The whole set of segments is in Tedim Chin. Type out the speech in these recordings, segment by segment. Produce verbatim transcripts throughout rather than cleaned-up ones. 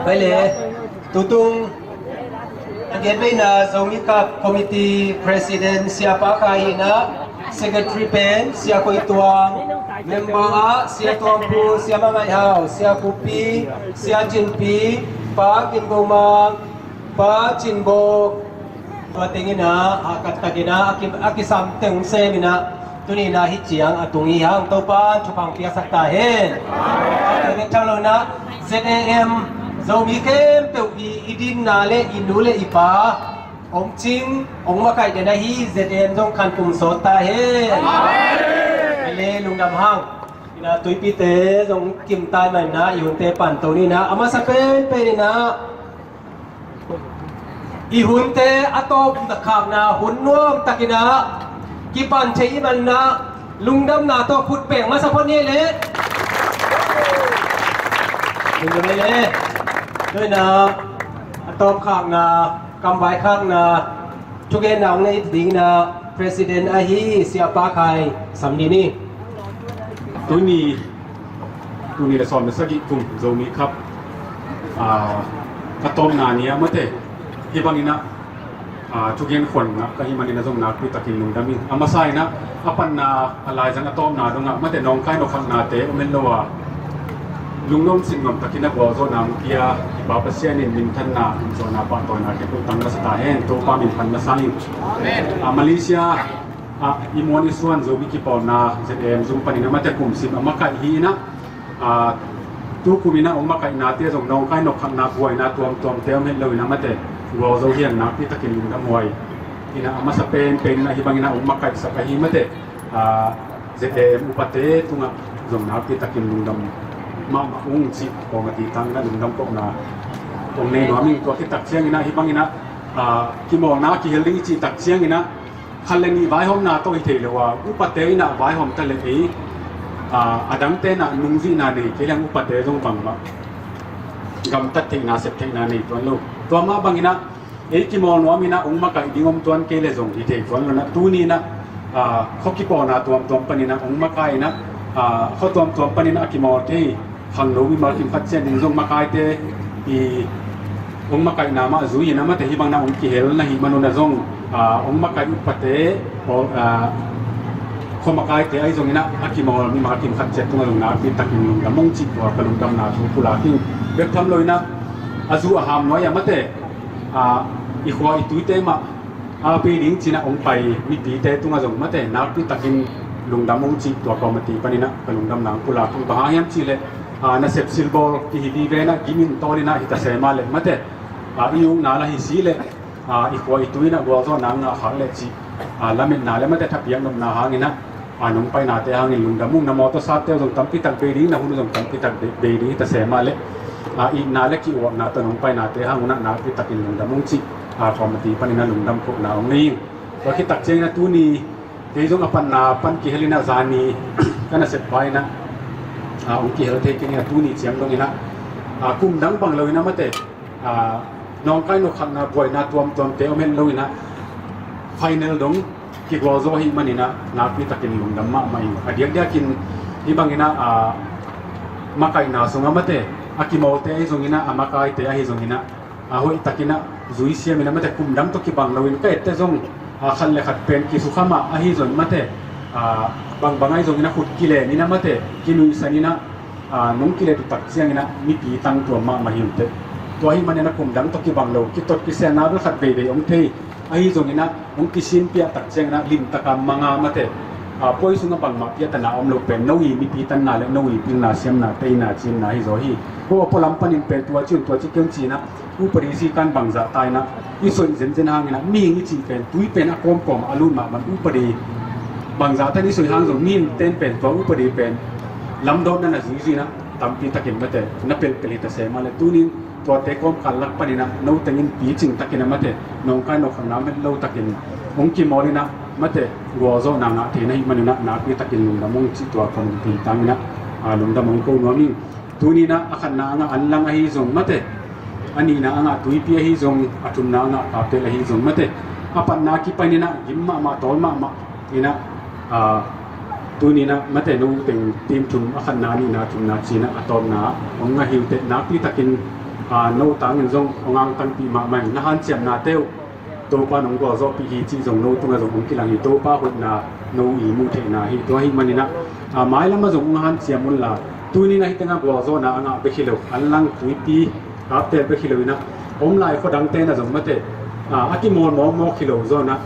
Ai le, tutung a giat veina Zomi Cup Committee President Sia Pa Khai hi in ah, Secretary pen Sia Khoi Tuang, member ah Sia Tuang Pu, Sia Ma Ngai Hau, Sia Khup Pi, Sia Cin Pi, Pa Gin Go Mang, Pa Cin Bawk, tua teng in ah, a kat tak in ah, a ki, a kisam teng sem in ah, tuni in ah hih ciang a tung hi hang, Topa thupha piaksak ta hen. Tua bek tham lo in ah, Z A M Zomi khempeuh i, i dinna le i nu le i pa, hong cing, hong makaih den ahi, Z A M zong khan kum sawt ta hen. Amen. Ai le, lungdam hang. In ah tuipite zong kim tai mah in ah, i hunte pan to ni in ah, a masa penpen in ah, i hunte a tawp khakna hun nuam tak in ah kipan thei i hih man in ah, lungdamna tawh khut beng masa phot ni le. Lungdam ni le. Tua in ah a tawp khakna, kamvai khakna, thugenna hong nei ding in ah President ahi Sia Pa Khai sam ni ni. Tuni, tuni le sawm le sagih kum Zomi Cup, ah, ka tawpna ni ah mate, hih bang in ah, ah, thugen khuan ngah ka hih man in ah zong nakpi takin lungdam ing. A masa in ah, a panna, a laizang a tawpna dong ah mate, nawngkai nawkkhaknate om het lo a, lungnuam sinnuam takin a gualzawhna hong pia i Pa Pasian in minthanna, himsuahna, pahtawina khempeuh tang masa ta hen. Topa min phat masa ing. Amen. Ah, Malaysia ah i muan i suan Zomi kipawlna Z A M zum panin ah mate kum sim a makaih hi in ah, ah, tu kum in ah hong makaihnate zong nawngkai nawkkhakna buaina tuamtuamte om het lo in ah mate, gualzo hi hang, nakpi takin lungdam huai in ah, a masa penpen in ah hih bang in ah hong makaihsak ahi mate, ah, Z A M upate tungah zong nakpi takin lungdam mahmah ung cih kawmati tang in ah lungdam kohna kong nei nuam ing. Tua khit tak ciangin ah hih bang in ah, ah, kimawlna kihel ding i cih tak ciangin ah, khat le nih vaihawmna tawh hi thei lo a, upate in ah vaihawm ta leh ei, ah, a dangte in ah nungzuihna nei kei leng upate zong bangmah gamtat theihna, sep theihna nei tuan lo. Tua mah bang in ah ei kimawl nuam in ah hong makaih ding om tuan kei leh zong hi thei tuan lo in ah, tuni in ah, ah, khua kipawlna tuamtuam panin ah hong makai in ah, ah, khua tuamtuam panin ah a kimawl thei khangno mimal kim khat ciat in zong makaite i hong makaihna mah zui in ah mate, hih bang in ah hong kihel na hih man un ah zong, ah, hong makaih upate, ah, khua makaite ahi zongin ah a kimawl mimal kim khat ciat tungah zong nakpi takin lungdam ung cih tua ka lungdamna thu pulak ing. Bek tham lo in ah a zu a ham nuai ah mate, ah, i khua i tuite mah a bei ding ci in ah hong pai mipite tungah zong mate, nakpi takin lungdam ung cih tua kawmati panin ah ka lungdamna hong pulak ing. Bang hang hiam cih leh, ah, nasep silbawl kihi vive in ah gim in tawl in ah hi ta se mah leh mate, ah, i ukna la hi si leh, ah, i khua i tui in ah gualzawhna ngah khak leh cih, ah, lametna le mate thapiak nopna hangin ah, ah, nong painate hangin lungdam ung. Na mawtaw sate uh zong tampi tak bei ding, na hun uh zong tampi tak bei, bei ding hi ta se mah leh, ah, itna le ki-uapna tawh nong painate hang un ah nakpi takin lungdam ung cih, ah, kawmati panin ah lungdam kohna hong nei ing. Tua khit tak ciangin ah tuni kei zong a panna pan kihel in ah zani ka nasep vai in ah, ah, hong kihel thei kei in ah tuni ciang dong in ah, ah, kum dang bang lo in ah mate, ah, nawngkai nawkkhakna buaina tuamtuamte om het lo in ah final dong kigualzo ahih manin ah nakpi takin lungdam mahmah ing. A diakdiakin hih bangin ah, ah, makaihna sungah mate, a kimawlte ahi zongin ah, a makaite ahi zongin ah, a hoih takin ah zui siam in ah mate, kum dang tawh kibang loin ka ette zong, ah, khat le khat pen kisukha mah ahi zong mate, ah, bangbang ahi zongin ah khut kilen in ah mate, kinuihsan in ah, ah, nong kilet uh tak ciangin ah mipi tangtuam mahmah hi uh teh. Tua ahih manin ah kum dang tawh kibang lo, kitot kiselna bel khat veivei om thei. Ahi zongin ah hong kisinpiah tak ciangin ah limtaka manga mate, ah, puai sungah bangmah piatana om lo pen no i mipi tanna le no i pilna siamna teina ciamna hi zaw hi. Ko a pualam panin pen tua ci un, tua ci kei un ci-in ah upadi sikan bangzah ta in ah i soih zenzen hangin ah mihing i cih pen tui pen a kawmkawm a lut mah bang upadi bangzah ta in i soih hang zong mihing ten pen tua upadi pen lamdawtna na zuizui in ah tampi takin mate na pelhpelh hi ta se mah leh tunin tuate kawmkal lak panin ah no tengin picing takin ah mate nawngkai nawkkhakna om het lo takin hong kimawl in ah mate gualzawhna ngah theihna ahih manin ah nakpi takin lungdam ung cih tua kong pi tangin ah, ah, lungdam hong ko nuam ing. Tuni in ah a khatna a ngah Anlang ahi zong mate, a nihna a ngah Tuipi ahi zong, a thumna a ngah Kaptel ahi zong mate, a patna kipan in ah gim mahmah tawl mahmah in ah, ah, tuni in ah mate no teng team thum, a khatna, a nihna, a thumna ci-in ah a tawpna hong ngah hi uh teh, nakpi takin A, no tangin zong hong angtanpih mahmah in, na hanciamnate uh Topa in hong gualzawhpih hi cih zong no tungah zong hong kilang hi. Topa hoihna no i muh theihna hi. Tua ahih maninah, a, mailamah zong hong hanciam unla, tuninah hih tengah gualzawhna a ngah bek hi lo, anlang tuipi kaptel bek hi lo inah, om lai khuadangte na zong mate, a, a kimawl mawkmawk hi lo zawnah,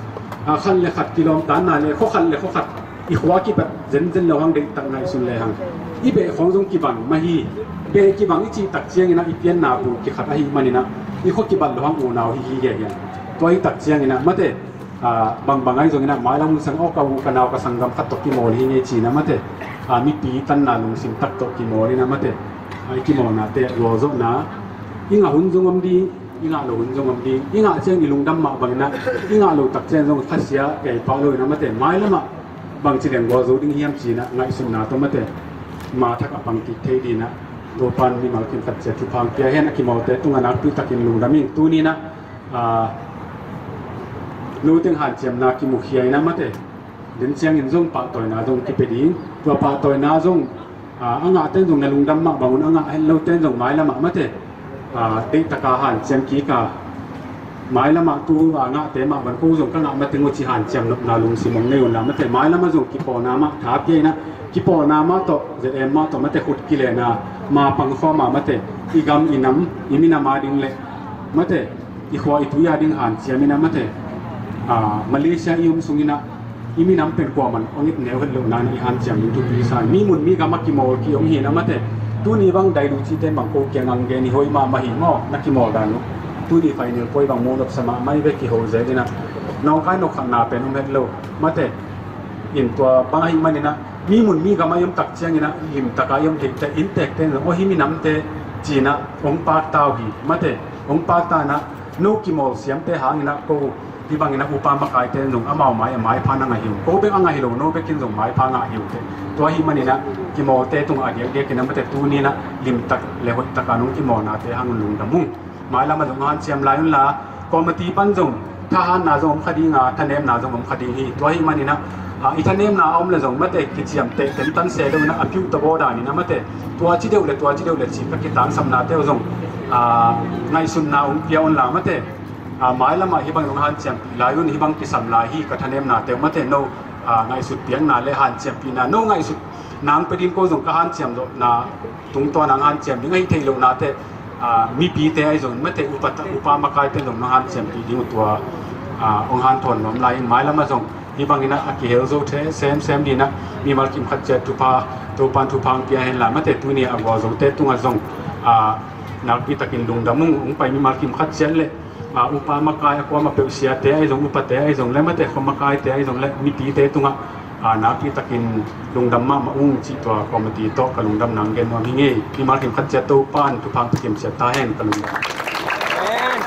a, khat le khat kilawmtanna le khua khat le khua khat i khua kibat zenzen lo hang, deihtak ngaihsun lehang i beh khawng zong kibang mah hi. Beh kibang i cihtak cianginah i pianna pul kikhat ahih maninah i khua kibat lo hang unau hi hi hiahian. Tua i tak cianginah mate, a, bangbang ahi zonginah mailam hun sang aw ka u ka nau ka sanggam khat tawh kimawl hi ngei cinah mate, a, mipi tanna lungsim tak tawh kimawl inah mate, a, i kimawlnate gualzawhna i ngah hun zong om ding, i ngah lo hun zong om ding. I ngah ciang i lungdam mah banginah i ngah lo tak ciang zong khasia kei pah lo inah mate, mailamah bangci leng gualzo ding hiam cinah ngaihsutna tawh mate, ma thak a pang kik thei dinah Topan mimal kim khat ciat thupha hong pia hen. A kimawlte tungah nakpitakin lungdam ing. Tuninah, a, no teng hanciamna kimukhia inah mate, den ciangin zong pahtawina zong kipia ding. Tua pahtawina zong, a, a ngahten zong na lungdam mah bangun a ngah het loten zong mailamah mate, a, deihtaka hanciam kika, mailamah tu a ngahte mah ban ko zong ka ngah mateng uh ci hanciam nopna lungsim hong nei unla mate, mailamah zong kipawlna mah tha pia inah, kipawlna mah tawh, Z M mah tawh mate, khut kilena ma pangkhawma mate, i gam i nam i minam a ding le mate, i khua i tui a ding hanciam inah mate, a, Malaysia i om sunginah i minam pen kuaman hong it neu het loh nana i hanciam ding thupi sa. Mi mun mi gam a kimawl ki om hinah mate, tuni bang dailu cite bang ko kiang ang gen i hoih mahmah hi maw, na kimawl dan uh. Tuni final poi bang mu nopsa mahmah i ve, kiho zel inah nawngkai nokkhatna pen om het lo mate. In tua bang ahih maninah mi mun mi gam a i om tak cianginah limtaka i om theihte, inntekte in zong aw hih minamte cinah hong pakta uh hi mate. Hong pakta inah no kimawl siamte hanginah ko hih banginah upa makaite in zong amau mai a maipha na ngah hi uh. Ko bek a ngah hi lo, no bekin zong maipha ngah hi uh teh. Tua ahih maninah kimawlte tungah a diakdiakin a mate, tuninah limtak le hoihtaka nong kimawlnate hang lungdam ung. Mailamah zong hanciam lai unla, committee pan zong thahatna zong om kha dinga, thanemna zong om kha ding hi. Tua ahih maninah, a, i thanemna a om le zong mate, kiciamteh tentan se lo inah a piuh tabaw daninah mate, tua ci deuh le tua ci deuh le cih ka kitangsapnate uh zong, a, ngaihsutna hong pia unla mate, a, mailamah hih bang nong hanciampih lai un, hih bang kisam lai hi ka thanemnate uh mate, no, a, ngaihsut piakna le hanciampihna no ngaihsut nang pe ding, ko zong ka hanciam zawhna tungtawn ang hanciam ding ahi theih lohnate, a, mipite ahi zong mate, upa, upa makaite zong nong hanciampih ding uh tua, a, hong hanthawn nuam lai in, mailamah zong hih banginah a kihel zo the semsem dinah mimal kim khat ciat thupha, Topan thupha hong pia henla mate, tuni a gualzote tungah zong, a, nakpitakin lungdam ung. Hong pai mimal kim khat ciat le, a, upa makai a kuamah peuh siate ahi zong, upate ahi zong le mate, khua makaite ahi zong le mipite tungah, a, nakpitakin lungdam mahmah ung cih tua committee tawh ka lungdam nang gen nuam hi ngei. Mimal kim khat ciat Topan thupha hong pia kim ciat ta hen. Ka lungdam. Amen.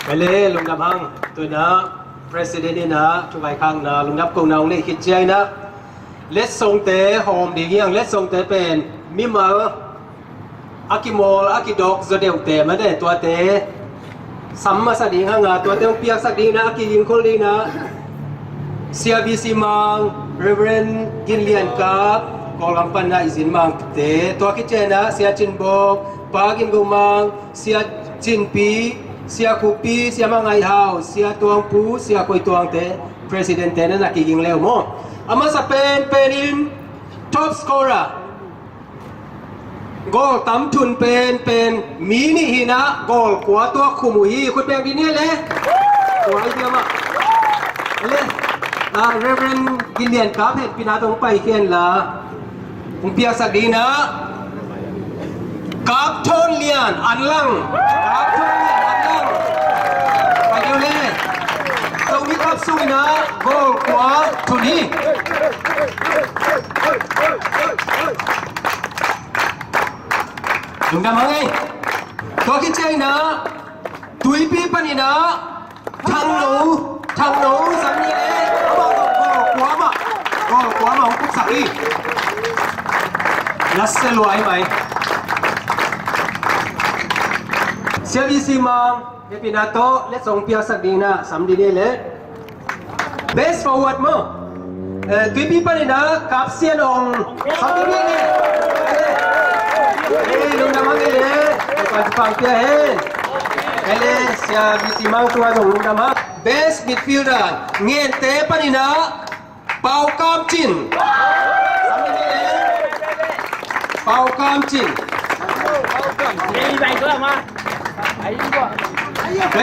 Ka le lungdam hang. Tuinah President inah thukaikhakna lungdam kohna hong neih khit cianginah letsongte hawm ding hiang. Letsongte pen mimal a kimawl a kidawk zaw deuhte mate, tuate sam masa ding hanga, tuate hong piaksak dinginah a kigingkhol dinginah Sia V C Mang, Reverend Gin Lian Kap, Kawlgam panna i zin Mangte, tua khit cianginah Sia Cin Bawk, Pa Gin Go Mang, Sia Cin Pi, Sia Khup Pi, Sia Mang Ngai Hau, Sia Tuang Pu, Sia Koi Tuangte, President te na na kiging leu maw. A masa penpen in top scorer, goal tam thun penpen mi nih hinah goal kua tuak khum uh hi. Khut beng dih ni le. Kua hi diam ah. Le, ah, Reverend Gin Lian Kap hehpihna tawh hong pai khen la. Hong piaksak dinginah Kap Thon Lian, Anlang. Kap Thon Lian, Anlang. Pai deuh le. Zomi Cup sunginah goal kua thun hi. Lungdam hang ei. Tua khit cianginah Tuipi paninah Thangno, Thangno, Zangni le, amah goal kua mah, goal kua mah hong kupsak hi. Nasia lua hi mai. Sia V C Mang, hehpihna tawh letsong piaksak dinginah sam dih ni le. Best forward maw. Eh, Tuipi paninah Kap Sian Ong, sam dih ni le. Hei, lungdam hang ei le. Tukan tukan pia hen. Ei le, sia biti mang tua zong lungdam hang. Best midfielder, Ngente panin ah, Pau Kam Cin. Pau Kam Cin. Ei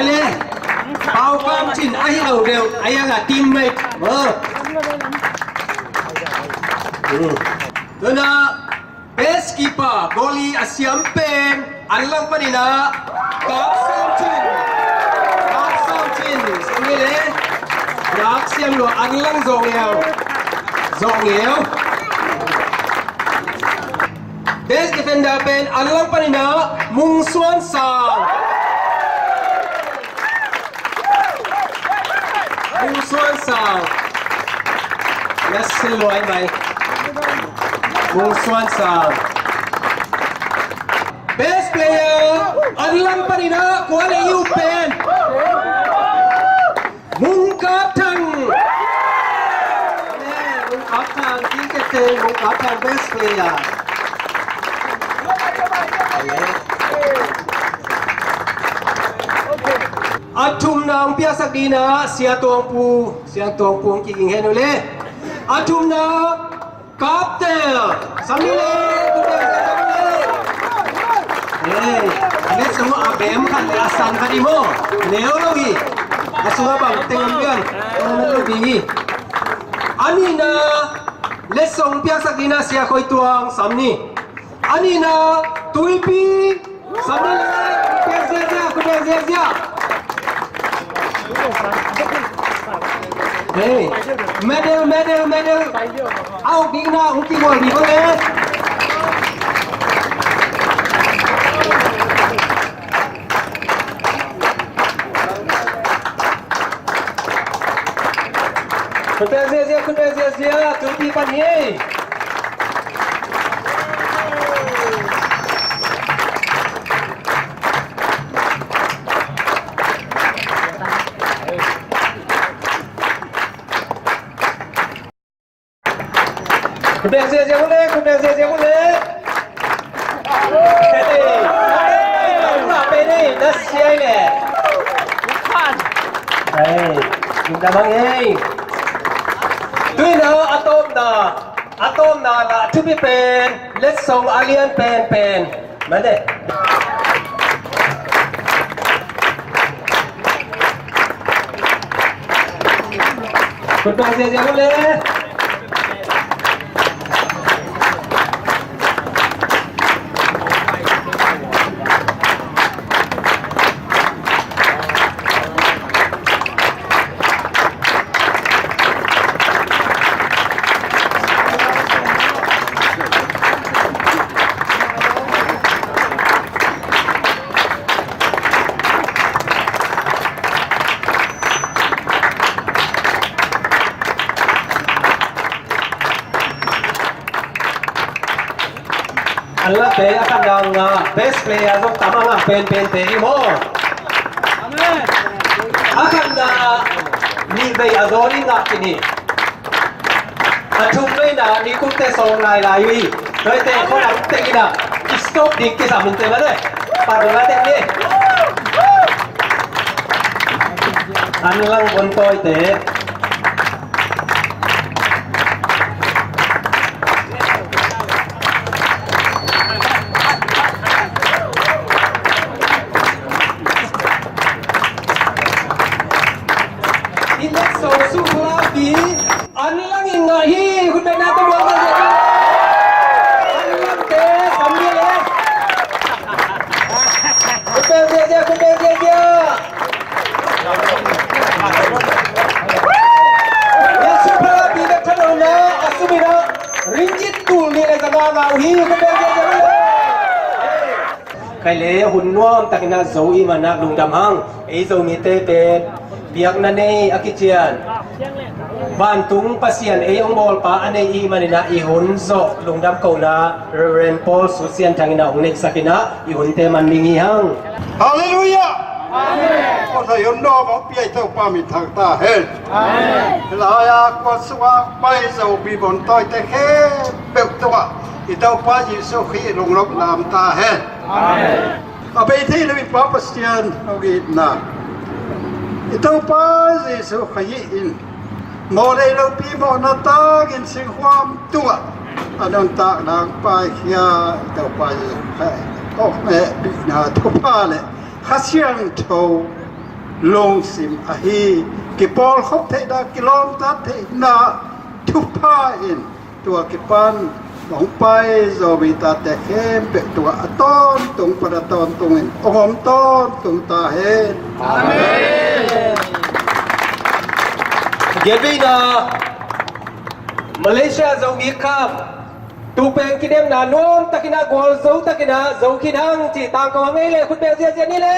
le, Pau Kam Cin ahi lo deuh, ahi a teammate. Tuna, best keeper, goalie a siam pen, an lang panin ah, Kap Siam Cin. Kap Siam Cin. Sangin le, Kap Siam Lua, an lang zong eu. Zong eu. Best defender pen, an lang panin ah, Mung Suan Sang. Mung Suan Sang. Na sin luai mai. Mung Suan Sang. Best player, an lang panin ah, kua le iu pen. Mung Kap Thang. Mung Kap Thang, team captain, Mung Kap Thang, best player. A thumna hong piaksak dingin ah, Sia Tuang Pu, Sia Tuang Pu hong kiging hen uh le. A thumna, Kap Tel, Sammi le, Kap Tel, Sammi le. Hey, a letsong a bem khat le a san khat hi maw. Neu lo hi. A sung a bang teng om pian. Om lo ding hi. A nihna, letsong piaksak dingin ah, Sia Khoi Tuang, Sammi. A nihna, Tuipi, Sammi le, khut beng ziahziah, khut beng ziahziah. Hey, medal, medal, medal. Au, bikna, hong kigual ding bang e. Khut beng ziahziah, khut beng ziahziah, Tuipi pan hi. Khut beng ziahziah uh le, khut beng ziahziah uh le. Hey, na sia hi le. Hey, lungdam hang ei. Tu-in ah, a tawpna, a tawpna la thupi pen, letsong a lian penpen. Mate. Khut beng ziahziah uh le. An late a khatna ngah, best player zong tam a ngah penpente hi maw. A khatna nih vei a zaw ding ngah khin hi. A thum veina nikum te sawm lailai uh hi. Tuate khualam tek in ah, i stop ding kisam in te mate. Pat dong a tek ni. An lang bon tawite. I letsong sung pulapi an lang in ngah hi. Khut beng na tawh muang ziahziah. An lang te sam dih le. Khut beng ziahziah, khut beng ziahziah. Letsong pulapi bek thanona a sum in ah ringgit tul nih le za nga ngah uh hi. Khut beng ziahziah. Khaile, hun nuam takin ah zo i hih manin ah lungdam hang. Ei Zomite pen biakna nei a kician, vantung Pasian ei hong bawlpa a nei i hih manin ah i hun zawh lungdam kohna Reverend Paul Sut Sian Thang in ah hong neihsak in ah i hunte man ding hi hang. Halleluiah! Amen. Kua sa yon dawm hong pia i Topa min thang ta hen. Amen. Lai-a kua sungah pai Zomi bon tawite khempeuh tungah I Topa Jesuh Khrih lunglawm lam ta hen. Amen. A bei thei lo i Pa Pasian hong itna, i Topa Jesuh Khrih in mawh lei lopi mawhna tangin singkhuam tungah a nuntak nang paikhia i Topa Jesuh Khrih hong hehpihna thupha le Kha Siangtho lungsim ahi kipawlkhop theihna, kilawmtat theihna thupha in tua kipan hong pai Zomi tate khempeuh tungah a tawntung pan a tawntungin hong om tawntung ta hen. Amen. Genveina Malaysia Zomi Camp, tu peng kidemna nuam takin a gualzo takin a zo khin hang ci tangko hang ei le khut beng ziazia ni le.